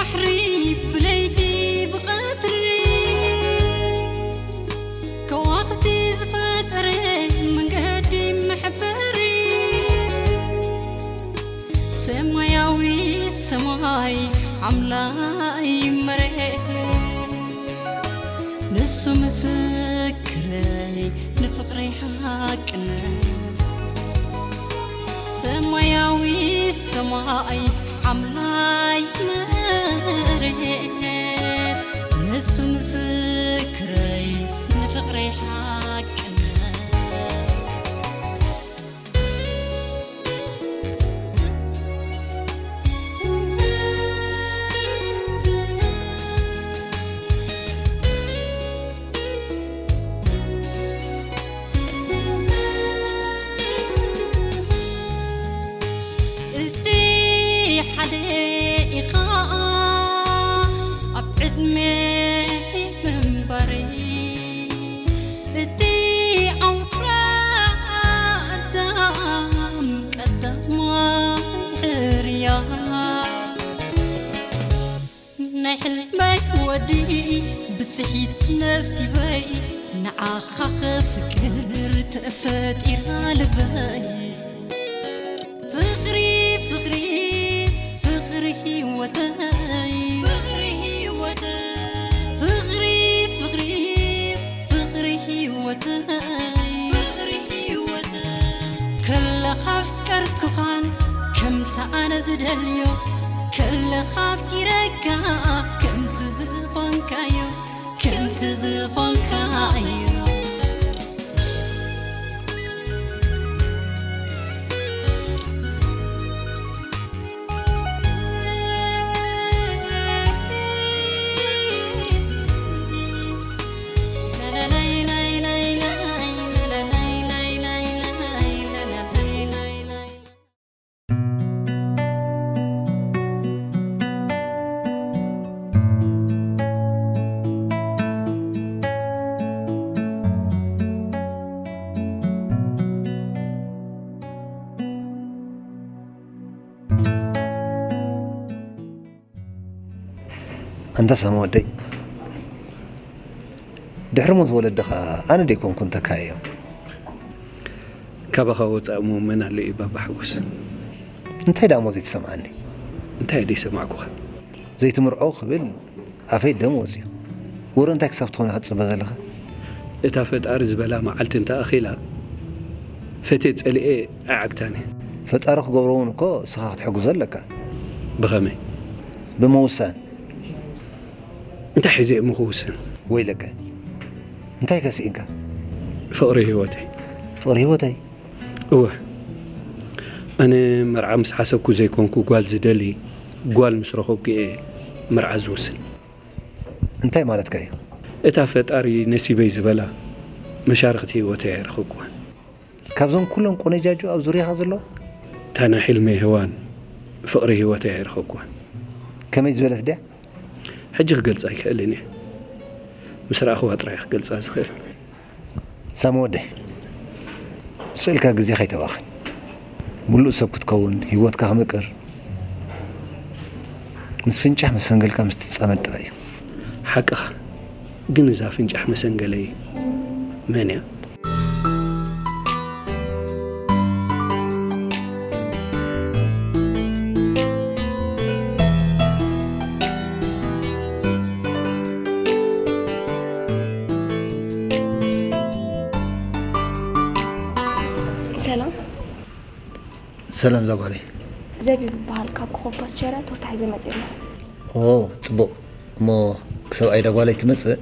ባሕሪ ብለይቲ ብቐትሪ ከዋኽብቲ ዝፈጠረ መንገዲ መሕበሪ ሰማያዊ ሰማይ ኣምላይ መሬት ንሱ ምስክረይ ንፍቕረይ ሓቅነት ሰማያዊ ሰማይ ኣምላይ መሬት ንሱ ምስክረይ ንፍቕረይ ሓቅነት እቲ ሓደ ኢኻ ኣብ ዕድመ ምንባረይ እቲ ኣውራ ኣዳም ቀዳማይ ሕርያ ናይ ሕልመይ ወዲ ብፅሒት ነሲበይ ንዓኻ ከፍቅር ተፈጢራ ልበይ ፍቕሪ ፍቕሪ ፍቕሪ ህይወተይ ፍቕሪ ህይወተይ ፍቕሪ ፍቕሪ ፍቕሪ ህይወተይ ፍቕሪ ህይወተይ ከለኻ ኣፍቀርኩኻን ከምቲ ኣነ ዝደልዮ ከለኻ ኣፍቂረካ ከምቲ ዝኾንካዮ ከምቲ ዝኾንካዮ ኣንታ ሳሚ ወደይ፣ ድሕሪ ሞት ወለድኻ ኣነ ደይኮንኩን ተካየዮም። ካባኻ ወጻእ እሞ መን ኣሎ እዩ ባባ ሓጎስ? እንታይ ደኣ እሞ ዘይትሰምዓኒ? እንታይ ደይሰማዕኩኻ? ዘይትምርዖ ክብል ኣፈይ ደም ወጽዩ። ወረ እንታይ ክሳብ ትኾን ኢኻ ትጽበ ዘለኻ? እታ ፈጣሪ ዝበላ መዓልቲ እንተ ኣኺላ፣ ፈትየ ጸሊኤ ኣይዓግታን እየ። ፈጣሪ ክገብሮ እውን እኮ እስኻ ክትሕግዞ ኣለካ። ብኸመይ? ብምውሳን። እንታይ ሒዘ እሞ ክውስን? ወይለከ። እንታይ ከ ስኢንካ? ፍቕሪ ህይወተይ። ፍቕሪ ህይወተይ? እወ። ኣነ መርዓ ምስ ሓሰብኩ ዘይኮንኩ ጓል ዝደሊ፣ ጓል ምስ ረኸብኩ እየ መርዓ ዝውስን። እንታይ ማለትካ እዩ? እታ ፈጣሪ ነሲበይ ዝበላ መሻርኽቲ ህይወተይ ኣይረኸብኩዋን። ካብዞም ኩሎም ቆነጃጁ ኣብ ዙርያኻ ዘለዋ? እታ ናይ ሕልመይ ሄዋን ፍቕሪ ህይወተይ ኣይረኸብኩዋን። ከመይ ዝበለት ድያ? ሕጂ ክገልጻ ኣይክእልን እየ። ምስ ረኣኽዋ ጥራይ ክገልጻ ዝኽእል። ሳሚ ወደይ፣ ስእልካ ግዜ ከይተባኽን። ምሉእ ሰብ ክትከውን፣ ህይወትካ ክምቅር፣ ምስ ፍንጫሕ መሰንገልካ ምስ ትጻመድ ጥራይ እዩ። ሓቅኻ። ግን እዛ ፍንጫሕ መሰንገለይ መን እያ? ሰላም። ሰላም ዛጓለይ። ዘቢብ ይበሃል። ካብ ኮኾብ ፓስቸርያ ቶርታ ሒዘ መፅእ ኣለኹ። ኦ፣ ፅቡቕ። እሞ ክሰብኣይ ዳጓለይ ትመፅእ፣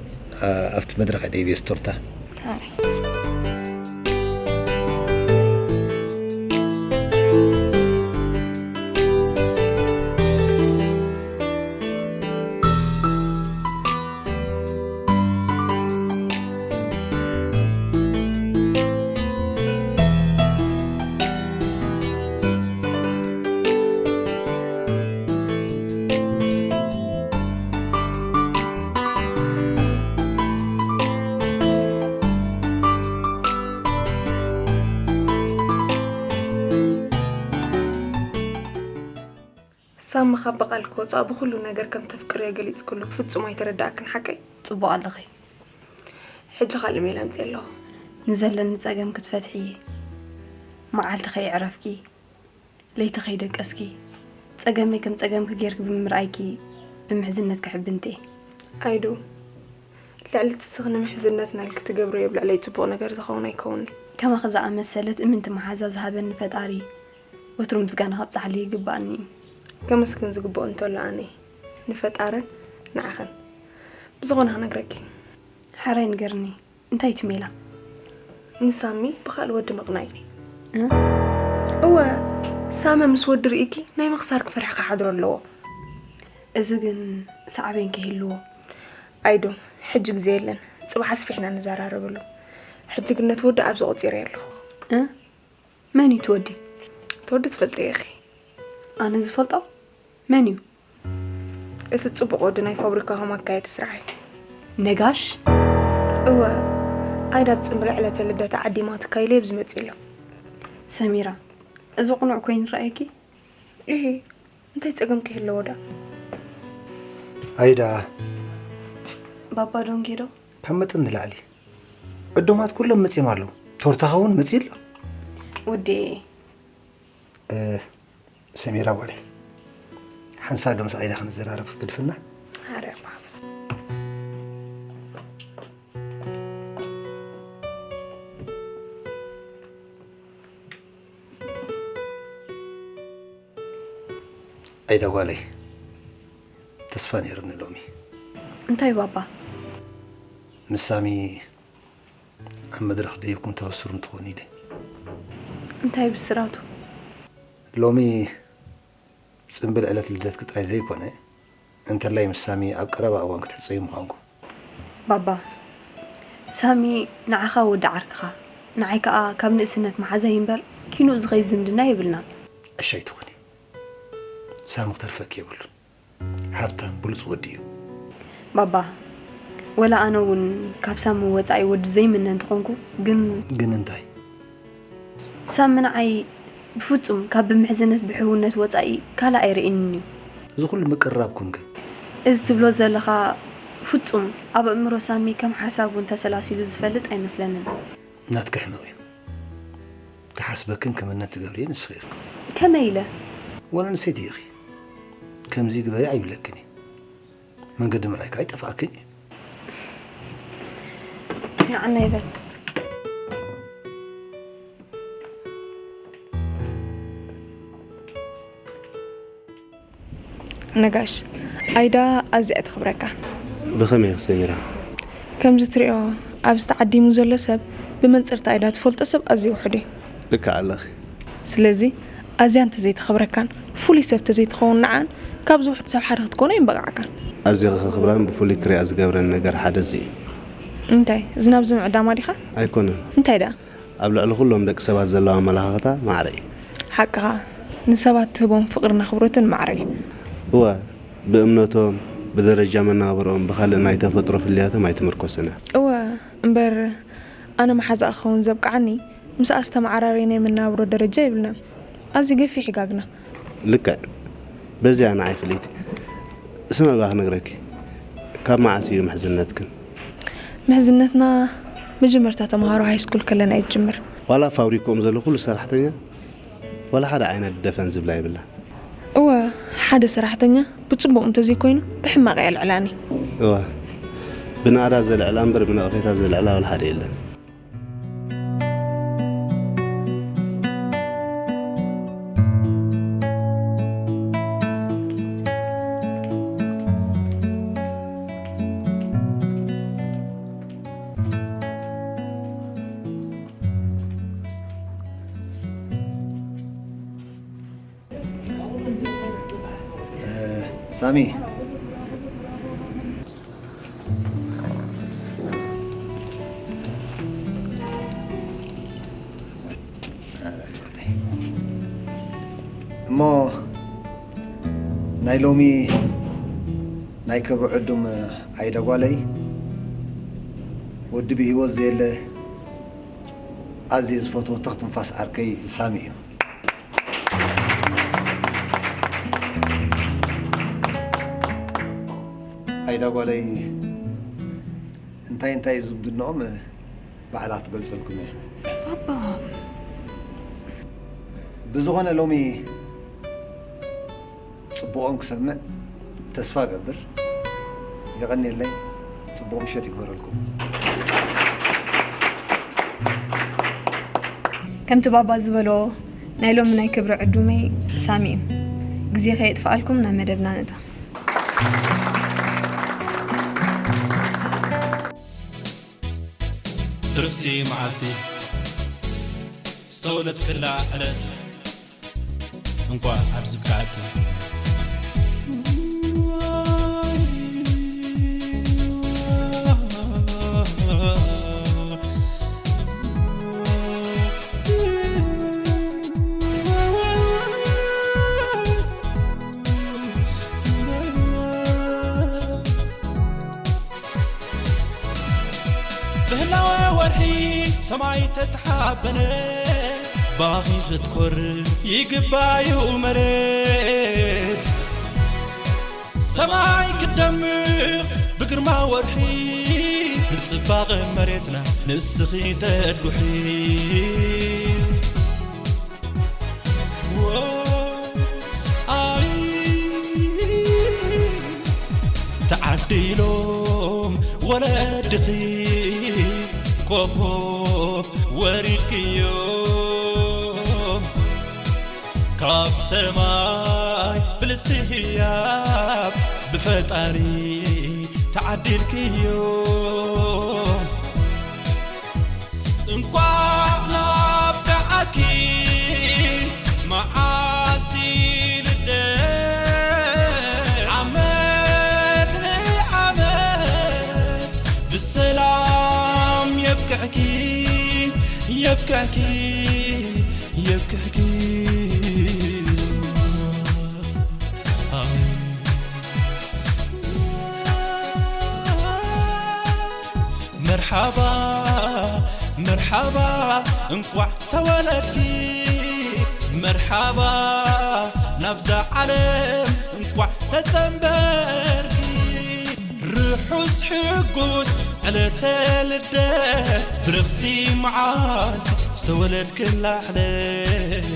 ኣ-፣ ኣብቲ መድረኽ እየ ደይብዮ ስቶርታ። ኣረ። ሳሚ ካብ ብቓል ክወጻእ ብኹሉ ነገር ከም ተፍቅርዮ ገሊጽክሉ ፍጹም ኣይተረዳእክን ሓቀይ? ጽቡቕ ኣለኺ። ሕጂ ካልእ ሜላ ኣምጺኤ ኣለኹ። ንዘለኒ ጸገም ክትፈትሒ እየ። መዓልቲ ከይዕረፍኪ ለይቲ ከይደቀስኪ ጸገመይ ከም ጸገምኪ ጌርኪ ብምርኣይኪ ብምሕዝነት ክሕብንት እየ። ኣይዱ፣ ልዕሊ እቲ ስኽ ንምሕዝነትና ኢልኪ ትገብርዮ ኣብ ልዕለይ ጽቡቕ ነገር ዝኸውን ኣይከውንን። ከማኺ ዝኣመሰለት እምንቲ መሓዛ ዝሃበኒ ፈጣሪ ወትሩ ምስጋና ከብጽሓሉ ይግባኣኒ እዩ። ከመስግን ዝግብኦ እንተሎ ኣነ ንፈጣርን ንዓኽን። ብዝኾነ ክነግረኪ። ሓራይ ንገርኒ። እንታይ እቲ ሜላ? ንሳሚ ብኻልእ ወዲ ምቕናይ። እ? እወ፣ ሳመ ምስ ወዲ ርኢኪ ናይ ምኽሳርኪ ፍርሒ ክሓድሮ ኣለዎ። እዚ ግን ሳዕቤን ከይህልዎ። ኣይዶ፣ ሕጂ ግዜ የለን። ጽባሕ ኣስፊሕና ንዘራረበሉ። ሕጂ ግን ነቲ ወዲ ኣብዚ ቆጺረዮ ኣለኹ። እ? መን እዩ እቲ ወዲ? እቲ ወዲ ትፈልጥዮ ኢኺ። ኣነ ዝፈልጦ? መን እዩ? እቲ ጽቡቕ ወዲ ናይ ፋብሪካኹም ኣካያዲ ስራሕ እዩ። ነጋሽ? እወ፣ ኣይዳ ኣብ ጽምብል ዕለተ ልደታ ዓዲማትካ ኢለ ኣብዚ መጺእ ኣሎ። ሰሚራ፣ እዚ ቅኑዕ ኮይኑ ረኣየኪ? እሂ፣ እንታይ ጸገም ከይህለዎ ደኣ? ኣይዳ። ባባ ዶ እንኬዶ? ካብ መጠን ንላዕሊ። ዕዱማት ኩሎም መጺኦም ኣለዉ። ቶርታኻ እውን መጺኡ ኣሎ። ወዲ። እ፣ ሰሚራ ጓለይ፣ ሓንሳብ ዶ ምስ ኣይዳ ክንዘራረብ ክትገድፍና? ኣረ፣ ኣባ ሓፍስ። ኣይዳ ጓለይ፣ ተስፋ ነይሩኒ ሎሚ። እንታይ ባባ? ምስ ሳሚ ኣብ መድረኽ ደይብኩም ተበስሩ እንትኾኑ ኢለ። እንታይ ብስራቱ? ሎሚ ጽምብል ዕለት ልደትኪ ጥራይ ዘይኮነ፣ እንተላይ ምስ ሳሚ ኣብ ቀረባ እዋን ክትሕጸዩ ምዃንኩ። ባባ፣ ሳሚ ንዓኻ ወዲ ዓርክኻ፣ ንዓይ ከኣ ካብ ንእስነት መሓዛይ እምበር ኪኑኡ ዝኸይድ ዝምድና የብልናን። ዕሻ ኣይትኹኒ። ሳሚ ክተርፈኪ የብሉን። ሃብታም ብሉጽ ወዲ እዩ። ባባ፣ ወላ ኣነ እውን ካብ ሳሚ ወጻኢ ወዲ ዘይምነ እንተኾንኩ፣ ግን ግን እንታይ? ሳሚ ንዓይ ብፍጹም ካብ ብምሕዝነት ብሕውነት ወጻኢ ካልእ ኣይርእንን እዩ። እዚ ኩሉ ምቅርራብኩም ግን? እዚ ትብሎ ዘለኻ ፍጹም ኣብ ኣእምሮ ሳሚ ከም ሓሳብ እውን ተሰላሲሉ ዝፈልጥ ኣይመስለንን። ናትኪ ሕመቕ እዩ። ክሓስበክን ክምነ ትገብርዮ ንስኺ ኢኺ። ከመይ ኢለ? ወላ ንሰይቲ ኢኺ። ከምዚ ግበሪ ኣይብለክን እየ። መንገዲ ምርኣይ ከኣ ኣይጠፍኣክን እዩ። ንዓና ይበል። ነጋሽ፣ ኣይዳ ኣዝያ እያ ተኽብረካ። ብኸመይ ኢኺ ሰሚራ? ከምዚ ትሪኦ፣ ኣብዚ ተዓዲሙ ዘሎ ሰብ ብመንጽርታ ኣይዳ ትፈልጦ ሰብ ኣዝዩ ውሑድ እዩ። ልክዕ ኣለኺ። ስለዚ ኣዝያ እንተዘይተኸብረካን ፍሉይ ሰብ ተዘይትኸውን ንዓን ካብዚ ውሑድ ሰብ ሓደ ክትኮኖ ኣይምበቓዕካን። ኣዝየ ከኽብራን ብፍሉይ ክሪኣ ዝገብረን ነገር ሓደ እዚ እዩ። እንታይ፣ ዝናብ ዝምዕዳማ ዲኻ? ኣይኮነን። እንታይ ደኣ? ኣብ ልዕሊ ኩሎም ደቂ ሰባት ዘለዋ ኣመለኻኽታ ማዕረ እዩ። ሓቅኻ፣ ንሰባት ትህቦም ፍቕርን ኣኽብሮትን ማዕረ እዩ። እወ፣ ብእምነቶም፣ ብደረጃ መነባብርኦም፣ ብኻልእ ናይ ተፈጥሮ ፍልልያቶም ኣይትምርኮስን እያ። እወ፣ እምበር ኣነ መሓዛኣ ክኸውን ዘብቅዓኒ ምስኣ ዝተመዓራረየ ናይ መነባብሮ ደረጃ የብልናን። ኣዝዩ ገፊሕ እዩ ጋግና። ልክዕ። በዚኣ ንዓይ ፍልይቲ። ስምዒ እባ ክነግረኪ። ካብ መዓስ እዩ ምሕዝነትክን? ምሕዝነትና መጀመርታ ተምሃሮ ሃይስኩል ከለና እዩ ዝጅምር። ዋላ ኣብ ፋብሪክኦም ዘሎ ኩሉ ሰራሕተኛ ዋላ ሓደ ዓይነት ደፈን ዝብላ የብላ። እወ፣ ሓደ ሰራሕተኛ ብጽቡቕ እንተዘይኮይኑ ብሕማቕ እያ ልዕላኒ። እወ፣ ብናእዳ ዘልዕላ እምበር ብነቐፌታ ዘልዕላ ዋላ ሓደ የለን። ሳሚ፣ እሞ ናይ ሎሚ ናይ ክብሪ ዕዱም ኣይደ ጓለይ፣ ወዲ ብህይወት ዘየለ ኣዝየ ዝፈትዎ ተኽ ትንፋስ ዓርከይ ሳሚ እዩ። ኣይዳ ጓለይ እንታይ እንታይ ዝምድንኦም ባዕላ ክትገልጸልኩም እያ። ባባ ብዝኾነ ሎሚ ጽቡቖም ክሰምዕ ተስፋ ገብር። የቐንየለይ። ጽቡቕ ምሸት ይግበረልኩም። ከምቲ ባባ ዝበሎ ናይ ሎሚ ናይ ክብሪ ዕዱመይ ሳሚ እዩ። ግዜ ከየጥፍኣልኩም ናብ መደብና ንእቶ። ብርኽቲ መዓልቲ ዝተወለድክላ ዕለት እንኳዕ ኣብዚ ብቃዕኪ። ብህላወ ወርሒ ሰማይ ተተሓበነ፣ ባኺ ክትኮር ይግባዩ መሬት። ሰማይ ክደምቕ ብግርማ ወርሒ፣ ንጽባቐ መሬትና ንስኺ ተድጉሒ። ኣይ ተዓዲሎም ወለድኺ፣ ኮኾብ ወሪድክዮም ካብ ሰማይ፣ ብልስቲ ህያብ ብፈጣሪ ተዓዲልክዮም። እንኳዕ ናብቃዓኪ መዓልቲ ልደት፣ ዓመት ንዓመት ብሰላም የብቅዕኪ፣ የብቅዕኪ፣ የብቅዕኪ። መርሓባ መርሓባ እንቋዕ ተወለድኪ፣ መርሓባ ናብዛ ዓለም እንቋዕ ተጸንበርኪ። ርሑስ ሕጉስ ዕለተ ልደት ብርኽቲ መዓልቲ ዝተወለድክላ ዕለት።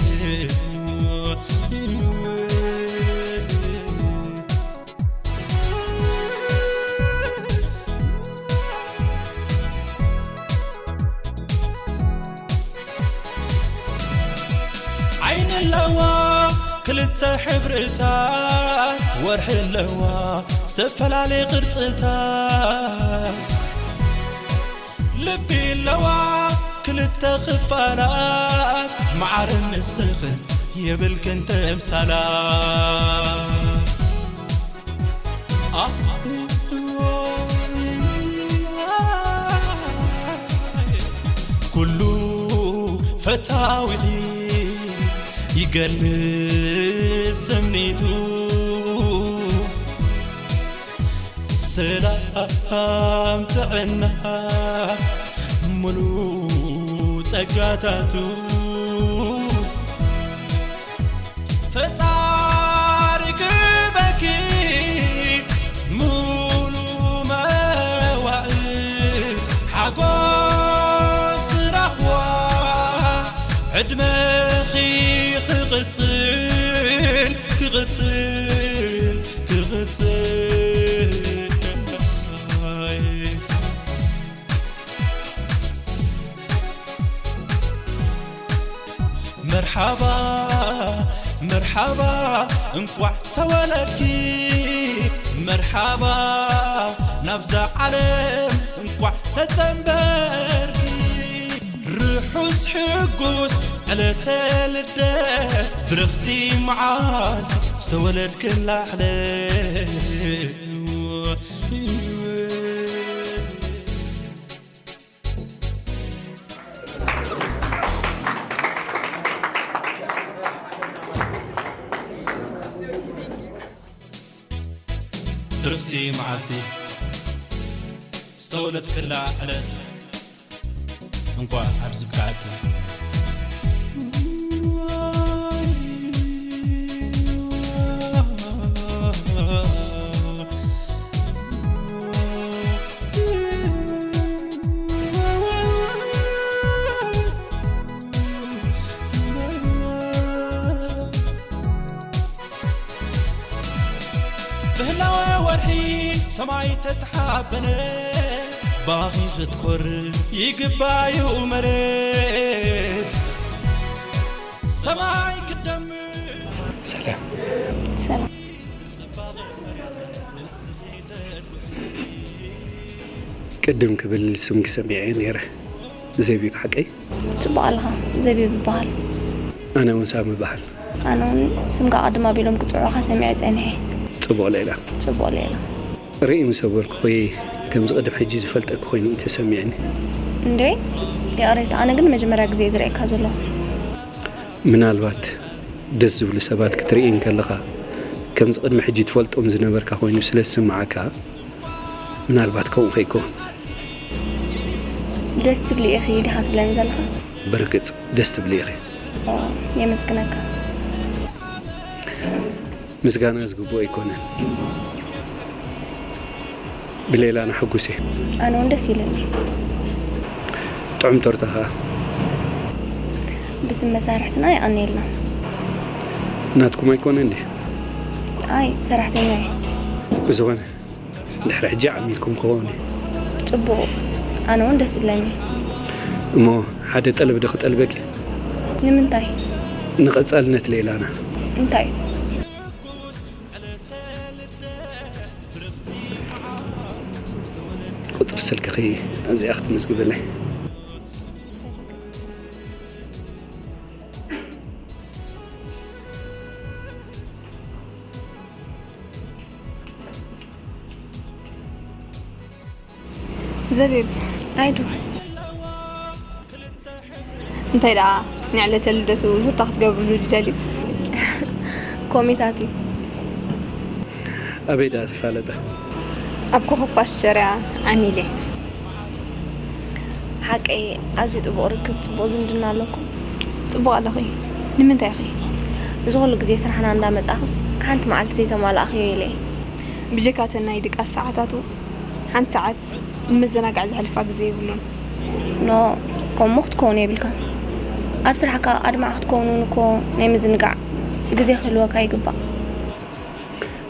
ዓይኒ ኣለዋ ክልተ ሕብርታት፣ ወርሒ ኣለዋ ዝተፈላለየ ቅርጽታት። ልቢ ኣለዋ ክልተ ክፋላት፣ መዓርን ንስኽን የብልክን ተምሳላት። ኩሉ ፈታዊኺ ይገልጽ ትምኒቱ፣ ሰላም ጥዕና ሙሉ ጸጋታቱ። ፈጣሪ ክበኪ ሙሉ መዋእል ሓጎስ ራኽዋ ዕድመኺ ክቕጽል ክቕጽል ክቕጽል። መርሓባ መርሓባ እንቋዕ ተወለድኪ፣ መርሓባ ናብዛ ዓለም እንቋዕ ተጸንበርኪ። ርሑስ ሕጉስ ዕለተ ልደት ብርኽቲ መዓልቲ ዝተወለድክላ ዕለት። ብርኽቲ መዓልቲ ዝተወለድክላ ዕለት እንኳዕ ኣብዚ ብቃዕኪ። ሰማይ ተትሓበነ ባኺ ክትኮር ይግባዩ መሬት ሰማይ ክደምር ሰላም ሰላም። ቅድም ክብል ስምኪ ሰሚዐ ነይረ። ዘቢብ ሓቀይ? ጽቡቕ ኣለኻ። ዘቢብ ይበሃል። ኣነ እውን ሳሚ ይበሃል። ኣነ እውን ስምካ ቅድም ኣቢሎም ክጽውዑኻ ሰሚዐ ጸኒሐ። ጽቡቕ ሌላ። ጽቡቕ ሌላ። ርእይ ምስ ኣበልኩኺ ከምዚ ቅድም ሕጂ ዝፈልጠኪ ኮይኑ እዩ ተሰሚዕኒ። እንዴ ይቕሬታ፣ ኣነ ግን መጀመርያ ግዜ እየ ዝርእየካ ዘለኹ። ምናልባት ደስ ዝብሉ ሰባት ክትርኢ እንከለኻ ከምዚ ቅድሚ ሕጂ ትፈልጦም ዝነበርካ ኮይኑ ስለ ዝስምዓካ ምናልባት ከምኡ ከይከውን። ደስ ትብሊ ኢኺ ዲኻ ትብለኒ ዘለኻ? ብርግጽ ደስ ትብሊ ኢኺ። የመስግነካ። ምስጋና ዝግብኦ ኣይኮነን። ብሌላና ሕጉስ እየ። ኣነ እውን ደስ ኢሉኒ። ጥዑም ቶርታ ኸኣ። ብስም መሳርሕትና የቐንየልና። ናትኩም ኣይኮነን ድዩ? ኣይ ሰራሕተኛ እየ። ብዝኾነ ድሕሪ ሕጂ ዓሚልኩም ክኸውን እዩ። ጽቡቕ ኣነ እውን ደስ ይብለኒ። እሞ ሓደ ጠለብ ዶ ክጠልበኪ? ንምንታይ? ንቐጻልነት ሌላና። እንታይ? ቁጽሪ ስልክኺ ኣብዚኣ ክትምዝግብለይ። ዘቢብ፣ ኣይዱ። እንታይ ደኣ ንዕለተ ልደቱ ሩታ ክትገብርሉ ድደልዩ? ኮሚታት እዩ። ኣበይ ደኣ ተፋለጠ? ኣብ ኮኸብ ፓስቸርያ ዓሚለ። ሓቀይ ኣዝዩ ጥቡቕ ርክብ፣ ጽቡቕ ዝምድና ኣለኩም። ጽቡቕ ኣለኺ። ንምንታይ ኢኺ? እዚ ኩሉ ግዜ ስራሕና እንዳመጻእኽስ ሓንቲ መዓልቲ ዘይተማላእኽዮ ኢለ እየ። ብጀካ እተን ናይ ድቃስ ሰዓታቱ ሓንቲ ሰዓት ንመዘናግዒ ዘሕልፋ ግዜ የብሉን። ኖ ከምኡ ክትከውን የብልካን። ኣብ ስራሕካ ኣድማዒ ክትከውን እውን እኮ ናይ ምዝንጋዕ ግዜ ክህልወካ ይግባእ።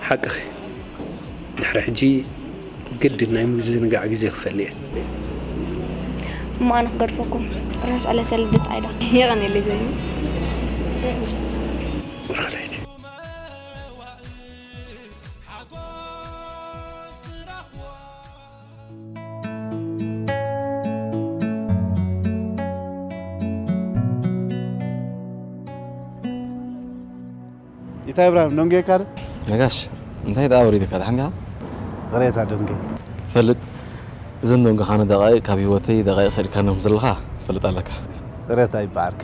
ሓቅኺ። ድሕሪ ሕጂ ግድን ናይ ምዝንጋዕ ግዜ ክፈሊ እየ። እሞ ኣነ ክገድፈኩም። ርሑስ ዕለተ ልደት ኣይዳ። የቐንየለይ ዘዩ። ወርኸለይቲ። ኢታይ እብራሂም ዶንጌ ካር ነጋሽ እንታይ ደኣ ወሪድካ ደሓን ዲኻ? ቅሬታ ዶንጌ ትፈልጥ እዘን ዶንጌኻ ንደቓይቕ ካብ ህይወተይ ደቓይቕ ሰዲድካኖም ዘለኻ ትፈልጥ ኣለካ። ቅሬታ ይበዓርክ።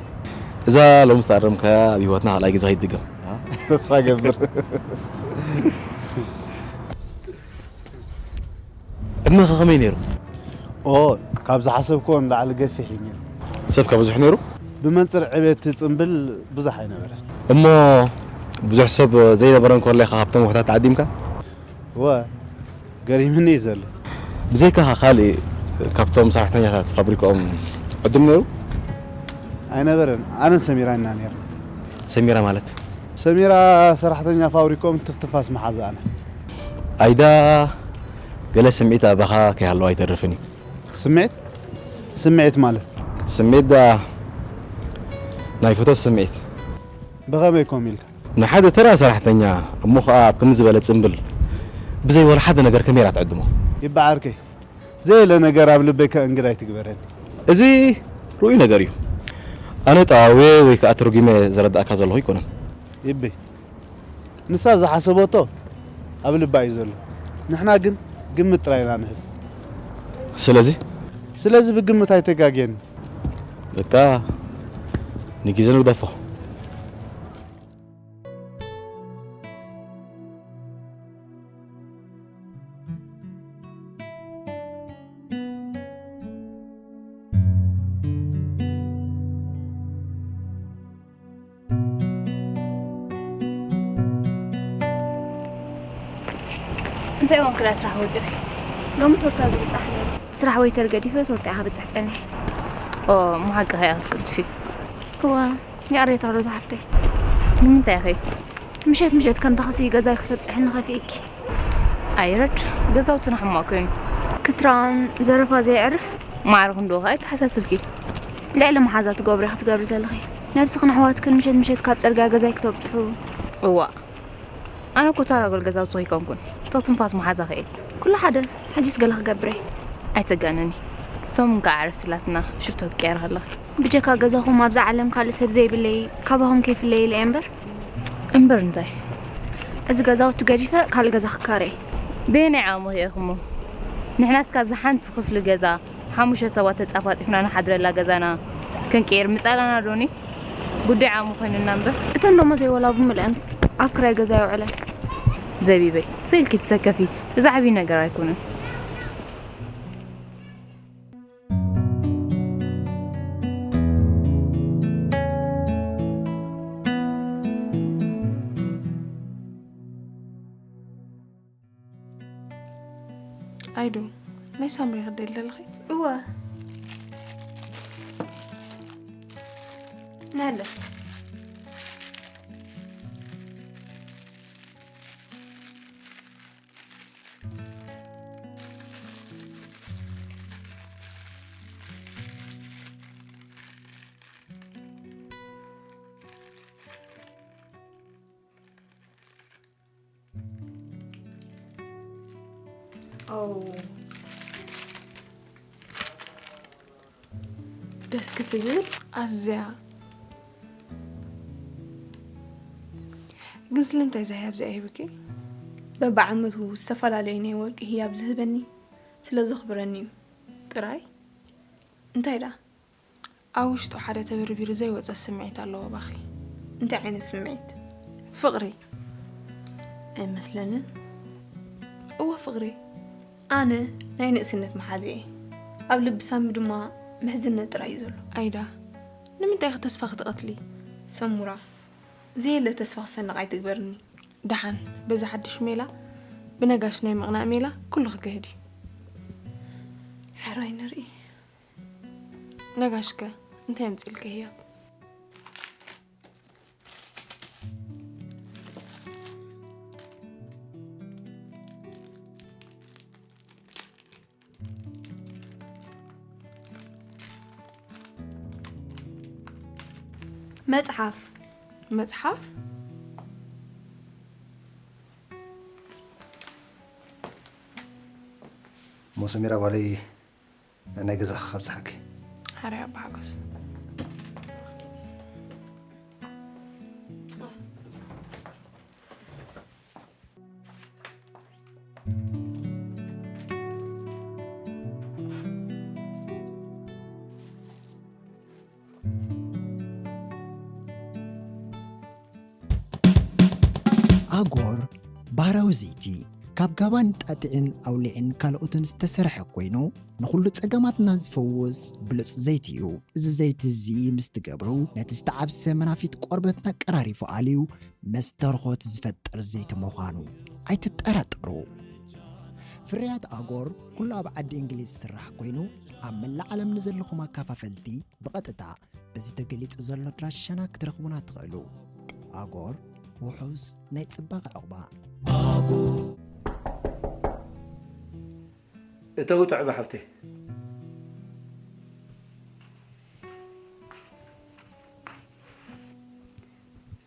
እዛ ሎሚ ዝተኣረምካያ ኣብ ህይወትና ካልኣይ ግዜ ከይትድገም። ተስፋ ገብር። ዕድመኻ ከመይ ነይሩ? ኦ ካብ ዝሓሰብክዎ ንላዕሊ ገፊሕ እዩ ነይሩ። ሰብ ከ ብዙሕ ነይሩ? ብመንፅር ዕቤት እቲ ፅምብል ብዙሕ ኣይነበረን። እሞ ብዙሕ ሰብ ዘይነበረ እንከሎ ኢኻ ካብቶም ውሑዳት ተዓዲምካ? እወ ገሪምኒ እዩ ዘሎ። ብዘይካኻ ካሊእ ካብቶም ሰራሕተኛታት ፋብሪክኦም ዕዱም ነይሩ? ኣይነበረን። ኣነን ሰሚራን ኢና ነይርና። ሰሚራ ማለት? ሰሚራ ሰራሕተኛ ፋብሪክኦም ትኽትንፋስ መሓዛኣና። ኣይዳ ገለ ስምዒት ኣባኻ ከይሃለዋ ኣይተርፍን እዩ። ስምዒት? ስምዒት ማለት? ስምዒት ደኣ ናይ ፍቶት ስምዒት። ብኸመይ ከምኡ ኢልካ? ንሓደ ተራ ሰራሕተኛ እሞ ኸኣ ኣብ ከምዚ ዝበለ ጽምብል ብዘይ ወላ ሓደ ነገር ከመይ ኢኻ ትዕድሞ? ይበዓርከይ። ዘየለ ነገር ኣብ ልበይ ከእንግድ ኣይትግበረኒ። እዚ ርኡይ ነገር እዩ። ኣነ ጠዋውየ ወይ ከኣ ተርጒመ ዘረድኣካ ዘለኹ ኣይኮነን። ይበይ። ንሳ ዝሓሰበቶ ኣብ ልባ እዩ ዘሎ። ንሕና ግን ግምት ጥራይ ኢና ንህብ። ስለዚ? ስለዚ ብግምት ኣይተጋግየኒ። በቃ ንጊዜ ንግደፎ። እንታይ እዋን ክላ ስራሕ ወፂኺ? ሎሚ ቶርታ ዝብፃሕ ነይሩ። ስራሕ ወይተር ገዲፈ ቶርታ እየ ክብፅሕ ፀኒሐ። ኦ፣ እሞ ሓቅኺ እያ ክትቅልጥፊ። እወ፣ ይቕሬታ ሮዛ ሓፍተይ። ንምንታይ ኢኺ? ምሸት ምሸት ከም ተኽሲ ገዛይ ክተብፅሕኒ ከፊእኪ። ኣይረድ፣ ገዛውትና ሕማቕ ኮይኑ። ክትራን ዘረፋ ዘየዕርፍ። ማዕረ ክንድኡ ኸኣ ኣይተሓሳስብኪ። ልዕሊ መሓዛ ትገብሪ ክትገብሪ ዘለኺ። ነብስኽን ኣሕዋትክን ምሸት ምሸት ካብ ጽርግያ ገዛይ ክተብጽሑ። እዋ፣ ኣነ እኮ ተራጎል ገዛውቲ ኣይኮንኩን። እቶ ትንፋስ መሓዛ ኸእ። ኩሉ ሓደ፣ ሕጂስ ገለ ክገብር እየ። ኣይተጋነኒ። ሰሙን ከኣ ዕረፍቲ ኣላትና፣ ሽፍቶ ትቀያየሪ ከለኺ። ብጀካ ገዛኹም ኣብዛ ዓለም ካልእ ሰብ ዘይብለይ፣ ካባኹም ከይፍለይ ኢለ እየ እምበር። እምበር እንታይ? እዚ ገዛውቲ ገዲፈ ካልእ ገዛ ክካረ እየ። በየናይ ዓቕምኺ ኢኺ እሞ? ንሕናስ ካብዛ ሓንቲ ክፍሊ ገዛ ሓሙሽተ ሰባት ተጻፋጺፍና ንሓድረላ ገዛና ክንቅይር ምጻላና ዶኒ? ጉዳይ ዓቕሚ ኮይኑና እምበር። እተን ደሞዘይ ወላ ብምልአን ኣብ ክራይ ገዛ የውዕለን። ዘቢበይ፣ ስኢልኪ ትሰከፊ። እዚ ዓብዪ ነገር ኣይኮነን። ኣይዱ፣ ናይ ሳምሪ ክደሊ ኣለኺ? እወ። ናለት። ኦ፣ ደስ ክትብል ኣዝያ። ግን ስለምንታይ እዛ ህያብ እዚኣ ሂቡኪ? በብዓመቱ ዝተፈላለዩ ናይ ወርቂ ህያብ ዝህበኒ ስለ ዘኽብረኒ እዩ። ጥራይ? እንታይ ደኣ? ኣብ ውሽጡ ሓደ ተበርቢሩ ዘይወጸ ስምዒት ኣለዎ ባኺ። እንታይ ዓይነት ስምዒት? ፍቕሪ። ኣይመስለንን። እወ፣ ፍቕሪ። ኣነ ናይ ንእስነት መሓዙ እየ። ኣብ ልቢ ሳሚ ድማ ምሕዝነት ጥራይ እዩ ዘሎ። ኣይዳ፣ ንምንታይ ኢኺ ተስፋ ክትቐትሊ? ሰሙራ፣ ዘየለ ተስፋ ክሰንቕ ኣይትግበርኒ። ደሓን፣ በዚ ሓድሽ ሜላ፣ ብነጋሽ ናይ ምቕናእ ሜላ፣ ኩሉ ክገህድ እዩ። ሕራይ ንርኢ። ነጋሽከ እንታይ ኣምጺእልኪ ህያብ? መጽሓፍ። መጽሓፍ? እሞ ሰሚራ ጓለይ፣ ናይ ገዛኻ ካብጽሓኪ። ሓራይ ኣባ ሓጎስ። ኣጎር ባህራዊ ዘይቲ ካብ ጋባን ጣጢዕን ኣውሊዕን ካልኦትን ዝተሰርሐ ኮይኑ፣ ንኹሉ ጸገማትና ዝፈውስ ብሉጽ ዘይቲ እዩ። እዚ ዘይቲ እዚ ምስ ትገብሩ፣ ነቲ ዝተዓብሰ መናፊት ቆርበትና ቀራሪፉ ኣልዩ መስተርኾት ዝፈጥር ዘይቲ ምዃኑ ኣይትጠራጠሩ። ፍርያት ኣጎር ኩሉ ኣብ ዓዲ እንግሊዝ ዝስራሕ ኮይኑ፣ ኣብ መላእ ዓለም ንዘለኹም ኣካፋፈልቲ ብቐጥታ በዚ ተገሊጹ ዘሎ ኣድራሻና ክትረኽቡና ትኽእሉ። ኣጎር፣ ውሑስ ናይ ጽባቐ ዕቑባ። እተው ትዕበ ሓፍተይ።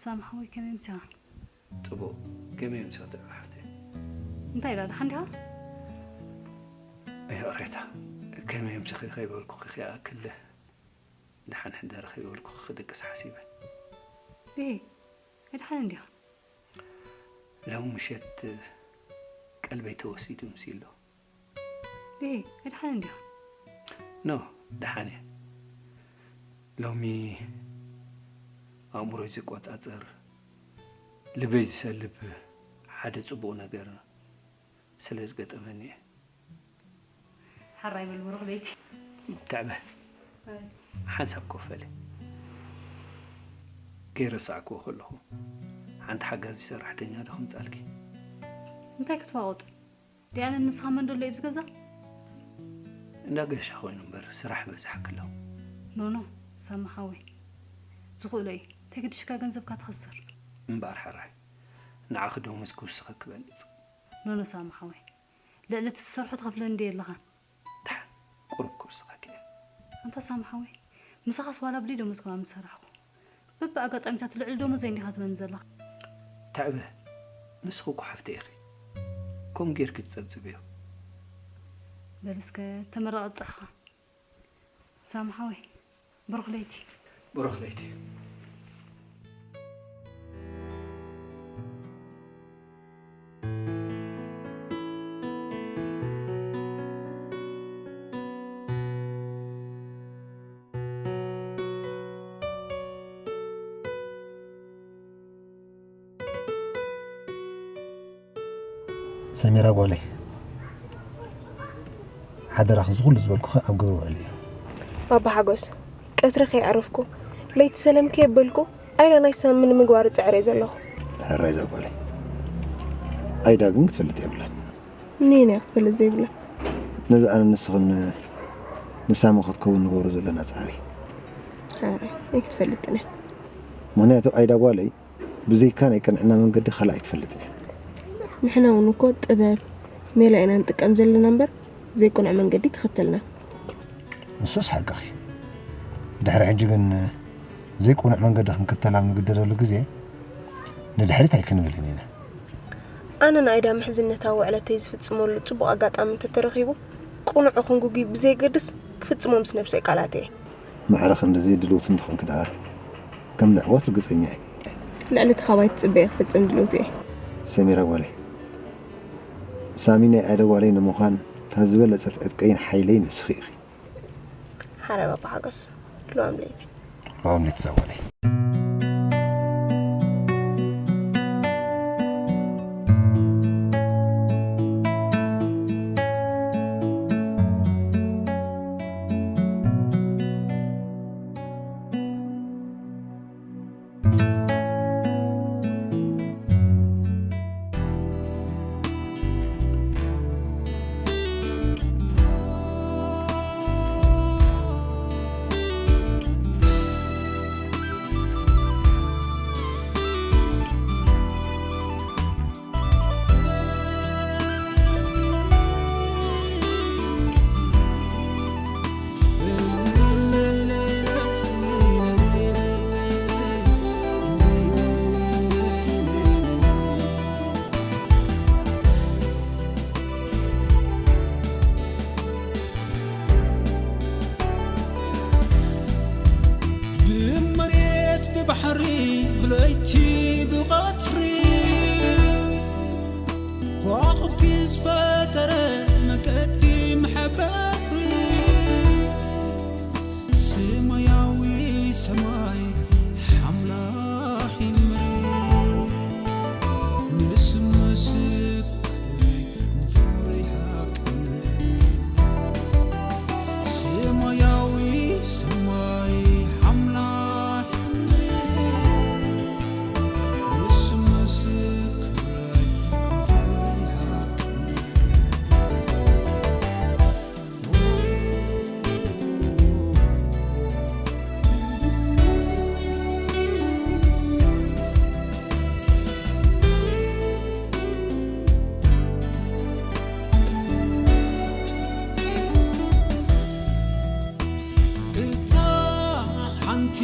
ሳሚ ሓወይ፣ ከመይ ምሳኻ? ጽቡቕ። ከመይ ምሳኻ ትዕበ ሓፍተይ? እንታይ ኢላ፣ ደሓን ዲኻ? ይቕሬታ፣ ከመይ ምሳኺ ከይበልኩኺ ክኣክል። ደሓን ሕደሪ ከይበልኩ ክድቅስ ሓሲበ። እሂ፣ ኣይደሓንን ዲኻ? ሎሚ ምሸት ቀልበይ ተወሲዱ ምስ ኣሎ። እሂ፣ ኣይደሓንን ዲኻ? ኖ፣ ደሓን እየ። ሎሚ ኣእምሮይ ዝቆጻጸር፣ ልበይ ዝሰልብ ሓደ ጽቡቕ ነገር ስለ ዝገጠመኒ እየ። ሓራይ በል ብሩኽ ለይቲ። ትዕበ። ኣይ። ሓንሳብ ኮፍ በሊ። ከይረሳዕክዎ ከለኹ፣ ሓንቲ ሓጋዚ ሰራሕተኛ ዶ ከምጻልኪ? እንታይ ክትዋቑጥ? ዲኣነ ንስኻ መን ደሎ እዩ ኣብዚ ገዛ? እንዳ ገሻ ኮይኑ እምበር ስራሕ በዛሕክሎ። ኖኖ፣ ሳሚ ሓወይ። ዝኽእሎ እዩ። ተገዲሽካ ገንዘብካ ትኸስር። እምበኣር ሓራይ፣ ንዓኺ ደሞዝ ክውስኸኪ በልጽ። ኖኖ ሳሚ ሓወይ፣ ልዕሊ እቲ ትሰርሖ ትኸፍለኒ ድየ ኣለኻ? ደሓን፣ ቁሩብ ክውስኸኪ እየ። ኣንታ ሳሚ ሓወይ፣ ምሳኻስ ዋላ ብደይ ደሞዝ ከማን ምሰራሕኩ። በብኣጋጣሚታት ልዕሊ ደሞዘይ እንዲኻ ትበኒ ዘለኻ። ተዕበ፣ ንስኺ እኮ ሓፍተይ ኢኺ። ከምኡ ጌርኪ ትጸብጽብዮ። በል እስከ ተመረቐ ጻሕኻ። ሳሚ ሓወይ፣ ብሩኽ ለይቲ። ብሩኽ ለይቲ። ሰሚራ ጓለይ፣ ሓደራኺ፣ እዚ ኩሉ ዝበልኩኺ ኣብ ግብሪ ውዕሊ እዩ። ባባ ሓጎስ፣ ቀትሪ ከይዓረፍኩ፣ ለይቲ ሰለም ከየበልኩ፣ ኣይዳ ናይ ሳሚ ንምግባር እጽዕር እየ ዘለኹ። ሕራይ እዛ ጓለይ። ኣይዳ ግን ክትፈልጥ የብላን። ነየን እያ ክትፈልጥ ዘይብላ? ነዚ ኣነ ንስኽን ንሳሚ ክትከውን ንገብሮ ዘለና ጻዕሪ። ሕራይ፣ ኣይክትፈልጥን እያ። ምኽንያቱ ኣይዳ ጓለይ፣ ብዘይካ ናይ ቅንዕና መንገዲ ካልእ ኣይትፈልጥን እያ። ንሕና እውን እኮ ጥበብ፣ ሜላ ኢና ንጥቀም ዘለና እምበር፣ ዘይቅኑዕ መንገዲ ተኸተልና። ንሱስ ሓቅኺ። ድሕሪ ሕጂ ግን ዘይቅኑዕ መንገዲ ክንክተል ኣብ ንግደደሉ ግዜ፣ ንድሕሪት ኣይክንብልን ኢና። ኣነ ንኣይዳ ምሕዝነታዊ ውዕለተይ ዝፍጽመሉ ጽቡቕ ኣጋጣሚ እንተተረኺቡ፣ ቅኑዕ ይኹን ግጉይ ብዘየገድስ፣ ክፍጽሞ ምስ ነብሰይ ቃላት እየ። ማዕረ ክንድዚ ድልውቲ እንተኾንኪ ደኣ፣ ከም ንዕወት ርግጸኛ እየ። ልዕሊ እቲ ካባይ ትጽበዮ ክፍጽም ድልውቲ እየ። ሰሚራ ጓለይ፣ ሳሚ ናይ ኣደ ጓለይ ንምዃን፣ እታ ዝበለጸት ዕጥቀይን ሓይለይን ንስኺ ኢኺ። ሓራይ ባባ ሓጎስ፣ ልዋም ለይቲ። ልዋም ለይቲ እዛ ጓለይ። ብመሬት ብባሕሪ ብለይቲ ብቐትሪ ከዋኽብቲ ዝፈጠረ መገዲ መሐበሪ ሰማያዊ ሰማይ ሓምላኺ ምድሪ ንስም ምስክረይ ንፍቕሪ ሓቅነት ሰማያዊ ሰማይ ሓምላኺ ምድሪ ንስም ምስክረይ ንፍቕሪ ሓቅነት እታ ሓንቲ